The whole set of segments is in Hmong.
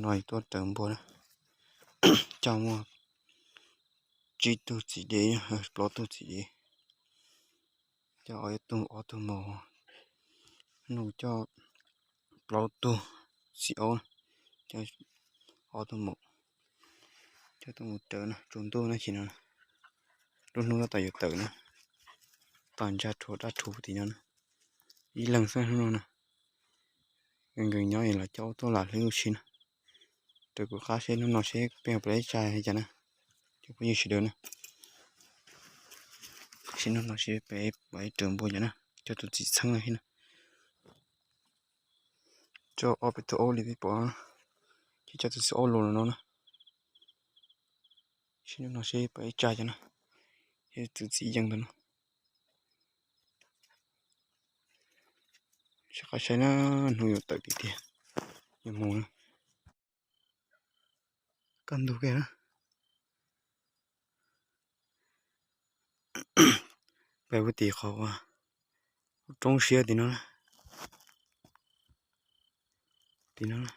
No tuaj raws npua na, coj muaj tsib tug txiv dev, plaub tug txiv dev, coj ob tug, ob tug maum, nug coj plaub tug txiv aub, coj ob tug maum, coj tuaj mus raws na, tsaus ntuj na, sim no lub hnub tab tom yuav tawm na, tab tom ntsa rhuav dab rhuv tim no na, ib leeg xwb hnub no na. Nkees nkees nyob es los coj aub tuaj lam hlwb ua si na. Raws kuv qab seb hnub no seb peb puas tau ib tsa li cas na, cov phooj ywg sawv daws na. Seb hnub no seb peb puas tau raws npua cas na, coj tus txiv txheeb no thiab na. Coj ob peb tug aub li peb pom, ces coj tus txiv aub los no na. Seb hnub no seb puas tau ib tsa cas na, yog tus txiv yeej ntawd no. Seb qhov saib na, hnub yuav tawm tiag tiag, yuav mus na. Kaj ntug kiag na. Peb ua tim qhov roob siab tim no na. Tim no na,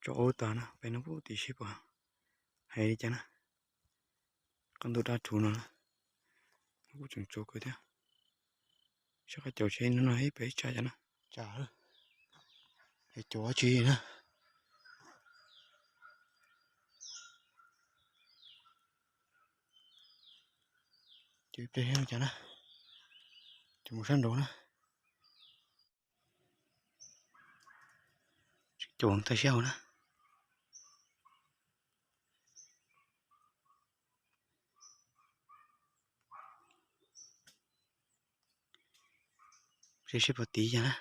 tso aub tas na, peb no ua tim seb puas hais li cas na. Kaj ntug dab rhuv no na, kuj tseem tsaus kawg thiab. Seb qhov caum seb hnub no peb tsa cas na. Tsa, caum dab tsi na. Caum ib pliag cas na, caum mus sab nraud na. Caum tag siab hauv na. Seb seb puas tiv cas na.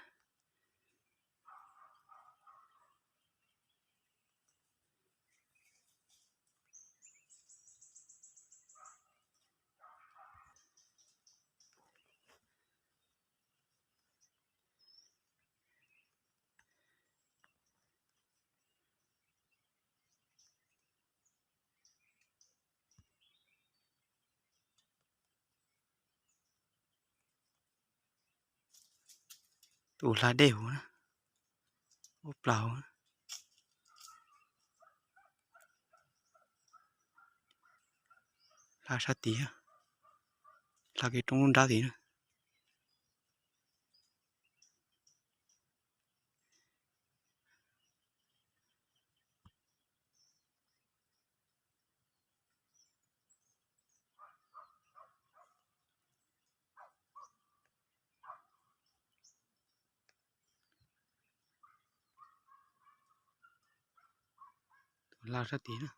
Tus hla dej hauv na, ua plas hauv na. Hla sab tid, hla kev roob lub nrab tid na. Tus hla sab tid na.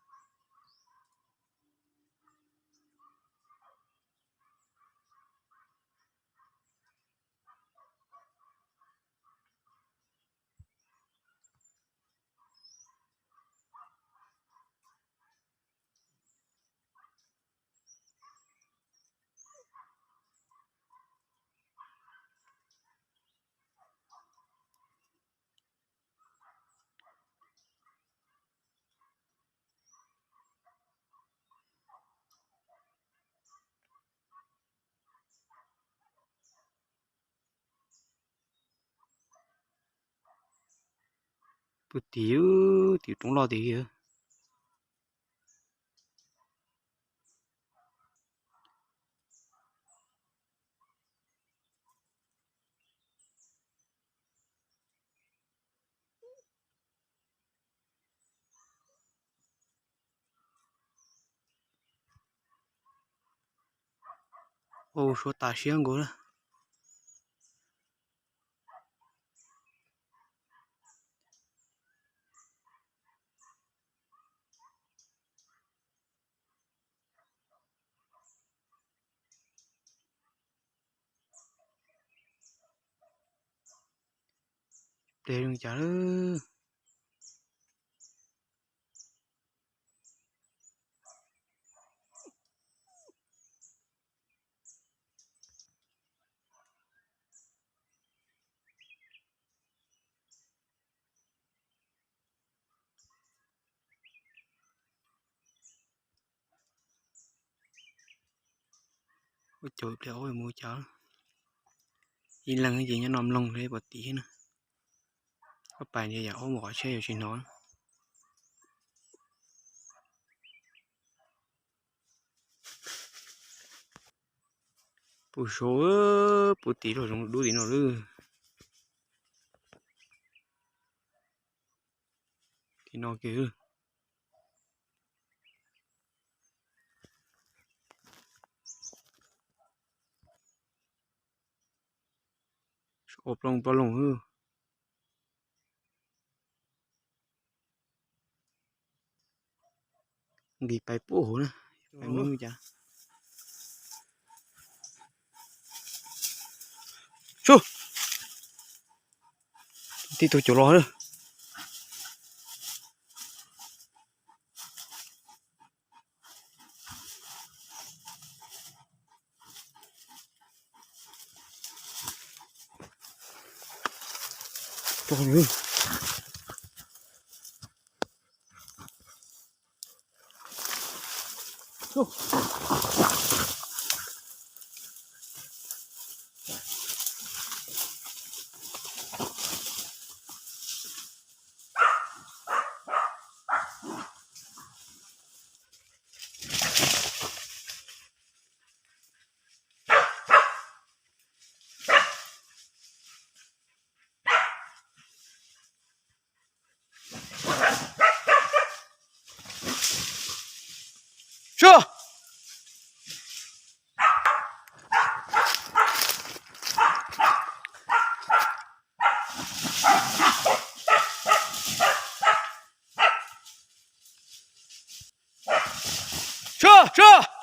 Pw tim, tim roob loj tid. Ua suav tas siab nkaus na. Pliag zoo cas lawm. Ua caum ib pliag ua mus cas. Ib leeg ces nyob no mloog li pom tid na. Pab pais ntshe yam ob mus qhov tsheb yuav tsis hnov. Puv saud, puv tim lub zoov dub tim no lawm. Tim no kiag. Ua plooj plooj. Nqis pais puag hauv na, pais mus cas. Su, tib tug cuav los na. Sua! Sua, sua!